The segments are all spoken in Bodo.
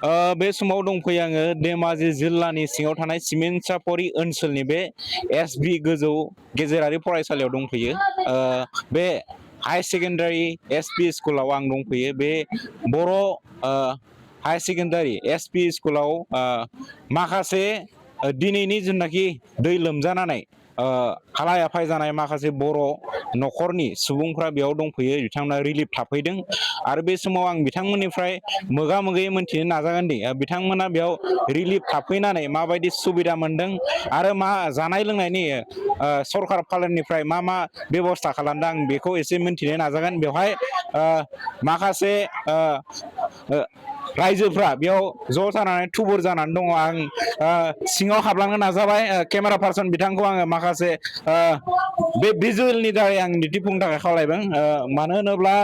बे समाव दंफैयो आङो धेमाजि जिल्लानि सिङाव थानाय सिमेन्सापरि ओनसोलनि बे एसबि गोजौ गेजेरारि फरायसालियाव दंफैयो। बे हाई सेकेन्डारि एसपि स्कुलाव आं दंफैयो। बे बर' हाई सेकेन्डारि एसपि स्कुलाव माखासे दिनैनि जिनाखि दै लोमजानानै हालाय हाफाय जानाय माखासे बर' न'खरनि सुबुंफ्रा बेयाव दंफैयो, बिथांमोना रिलिफ थाफैदों आरो बे समाव आं बिथांमोननिफ्राय मोगा मोगियै मोनथिनो नाजागोन दि बिथांमोना बेयाव रिलिफ थाफैनानै माबायदि सुबिदा मोनदों आरो मा जानाय लोंनायनि सरखार फालेरनिफ्राय मा मा बेब'स्था खालामदों आं बेखौ एसे मिन्थिनो नाजागोन। बेवहाय माखासे रायजोफ्रा बेयाव ज' जानानै थुबुर जानानै दङ। आं सिङाव हाबलांनो नाजाबाय। केमेरा पार्सन बिथांखौ आङो माखासे बे भिजुवेलनि दारै आं दिन्थिफुंनो थाखाय खावलायदों। मानो होनोब्ला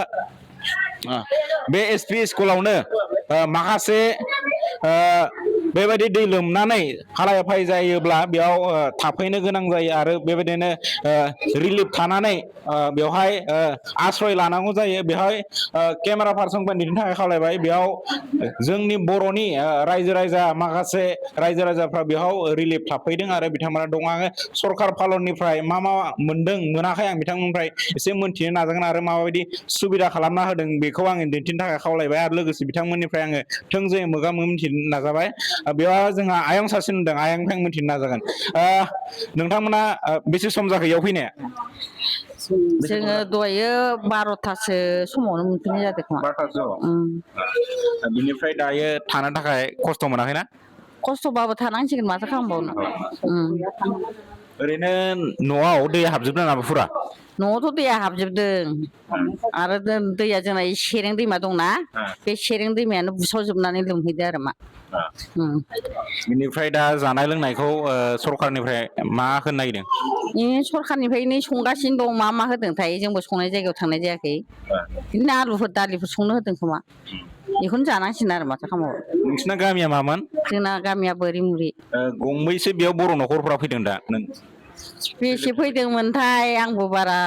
बे एसपि स्कुलावनो माखासे बेबायदि दै लोमनानै हालाय हाफाय जायोब्ला बेयाव थाफैनो गोनां जायो आरो बेबायदिनो रिलिफ थानानै बेवहाय आस्रय लानांगौ जायो। बेवहाय केमेरा पार्सनखौ दिन्थिनो थाखाय खावलायबाय। बेयाव जोंनि बर'नि रायजो राजा माखासे रायजो राजाफ्रा बेयाव रिलिफ थाफैदों आरो बिथांमोना दङ। आङो सरखार फालननिफ्राय मा मा मोनदों मोनाखै आं बिथांमोननिफ्राय एसे मोनथिनो नाजागोन आरो माबायदि सुबिदा खालामना होदों बेखौ आङो दिन्थिनो थाखाय खावलायबाय आरो लोगोसे बिथांमोननिफ्राय आङो थोंजोङै मोगा मोगि मिथिनो नाजाबाय। बेयाव जोंहा आयं सासे नुदों, आयंनिफ्राय मिथिनो नाजागोन। नोंथांमोना बेसे सम जाखो इयाव फैनाया? जोङो दहायो 12थासो समावनो मोनफैनाय जादों खोमा। 12थासोआव। बिनिफ्राय दायो थानो थाखाय खस्थ' मोनाखैना? खस्थ'बाबो थानांसिगोन माथो खालामबावनो। ओरैनो न'आव दै हाबजोबदों नामा फुरा? न'आवथ' दैया हाबजोबदों आरो दैया जोंना सेरें दैमा दंना, बे सेरें दैमायानो बुसावजोबनानै लोमहैदो आरो मा। बेनिफ्राय दा जानाय लोंनायखौ सरखारनिफ्राय मा होनो नागिरदों? सरखारनिफ्रायनो संगासिनो दं, मा मा होदोंथाय जोंबो संनाय जायगायाव थांनाय जायाखै। बिदिनो आलुफोर दालिफोर संनो होदों खोमा। बेखौनो जानांसिगोन आरो माथो खालामबावनो। नोंसिना गामिया मामोन? जोंना गामिया बोरिमुरि। गंबैसो बेयाव बर' न'खरफ्रा फैदों दा? बेसे फैदोंमोनथाय आंबो बारा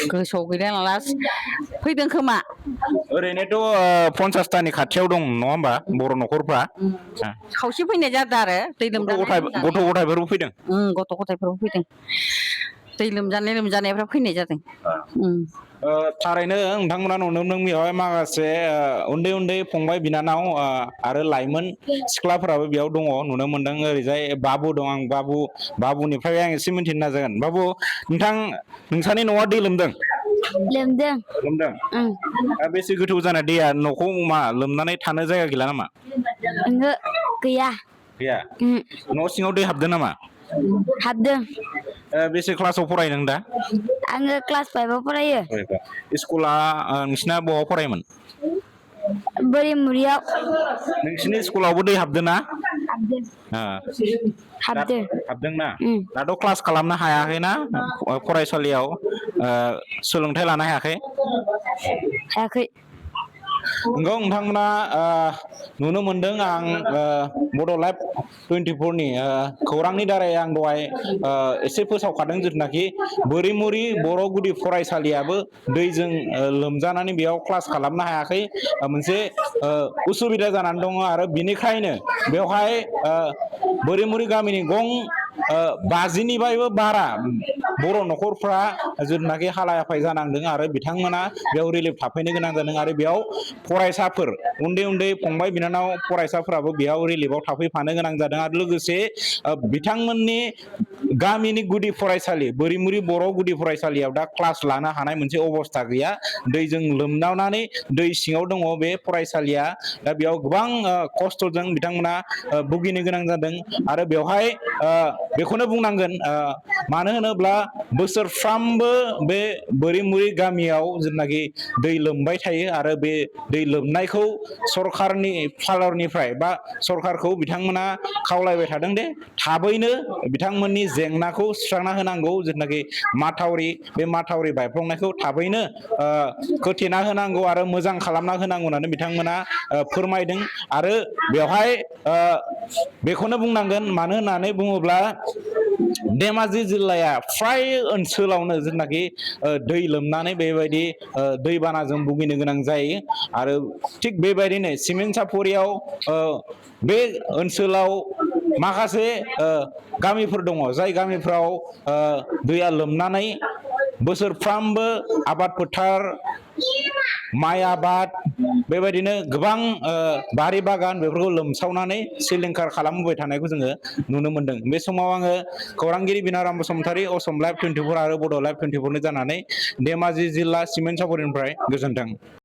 गोसोआव गैला नालाय, फैदों खोमा। ओरैनोथ' 50थानि खाथियाव दं नङा होमबा बर' न'खरफ्रा? खावसे फैनाय जादों आरो दै लोमजानाय गथ' गथायफोरबो फैदों? गथ' गथायफोरबो फैदों। दै लोमजानायफ्रा फैनाय जादों। थारैनो नोंथांमोना नुनो मोनदों बेवहाय माखासे उन्दै उन्दै फंबाय बिनानाव आरो लाइमोन सिख्लाफोराबो बेयाव दङ नुनो मोनदों। ओरैजाय बाबु दं, आं बाबुनिफ्राय आं एसे मिन्थिनो नाजागोन। बाबु, नोंसानि न'आ दै लोमदों? लोमदों। बेसे गोथौ जानाय दैया? न'खौ मा लोमनानै थानो जायगा गैला नामा? ओंहो गैया। गैया? न' सिङाव दै हाबदों नामा? हाबदों। बेसे क्लासाव फरायो नों दा? आङो क्लास 5आव फरायो। स्कुला नोंसिना बहाव फरायोमोन? बोरिमुरियाव। नोंसिनि स्कुलावबो दै हाबदों ना? हाबदों। हाबदों। हाबदोंना? दाथ' क्लास खालामनो हायाखैना फरायसालियाव? सोलोंथाइ लानो हायाखै? हायाखै। नंगौ, नोंथांमोना नुनो मोनदों आं बड' लाइभ 24नि खौरांनि दारै आं दहाय एसे फोसावखादों जिथुनाखि बोरिमुरि बर' गुदि फरायसालियाबो दैजों लोमजानानै बेयाव क्लास खालामनो हायाखै, मोनसे उसुबिदा जानानै दङ आरो बिनिखायनो बेवहाय बोरिमुरि गामिनि 50निफ्रायबो बारा बर' न'खरफ्रा जिथुनाखि हालाय हाफाय जानांदों आरो बिथांमोना बेयाव रिलिफ थाफैनो गोनां जादों आरो बेयाव फरायसाफोर उन्दै उन्दै फंबाय बिनानाव फरायसाफोराबो बेयाव रिलिफआव थाफैफानो गोनां जादों आरो लोगोसे बिथांमोननि गामिनि गुदि फरायसालि बोरिमुरि बर' गुदि फरायसालियाव दा क्लास लानो हानाय मोनसे अबस्था गैया। दैजों लोमदावनानै दै सिङाव दङ बे फरायसालिया। दा बेयाव गोबां खस्थ'जों बिथांमोना भुगिनो गोनां जादों आरो बेवहाय बेखौनो बुंनांगोन, मानो होनोब्ला बोसोरफ्रामबो बे बोरिमुरि गामियाव जेनाखि दै लोमबाय थायो आरो बे दै लोमनायखौ सरखारनि फालरनिफ्राय बा सरखारखौ बिथांमोना खावलायबाय थादों दे थाबैनो बिथांमोननि जेंनाखौ सुस्रांना होनांगौ। जिथुनाखि माथावरि, बे माथावरि बायफ्लंनायखौ थाबैनो खोथेना होनांगौ आरो मोजां खालामना होनांगौ होननानै बिथांमोना फोरमायदों आरो बेवहाय बेखौनो बुंनांगोन, मानो होननानै बुङोब्ला धेमाजि जिल्लाया फ्राय ओनसोलावनो जेनाखि दै लोमनानै बेबायदि दैबानाजों भुगिनो गोनां जायो आरो थिग बेबायदिनो सिमेन्ट सापरियाव बे ओनसोलाव माखासे गामिफोर दङ जाय गामिफ्राव दैया लोमनानै बोसोरफ्रामबो आबाद फोथार माइ आबाद बेबायदिनो गोबां बारि बागान बेफोरखौ लोमसावनानै सिलिंखार खालामबोबाय थानायखौ जोङो नुनो मोनदों बे समाव आङो खौरांगिरि बिनाराम बसुमतारी असम लाइभ 24 आरो बड' लाइभ 24 नि जानानै धेमाजि जिल्ला सिमेन्ट सापरिनिफ्राय गोजोन्थों।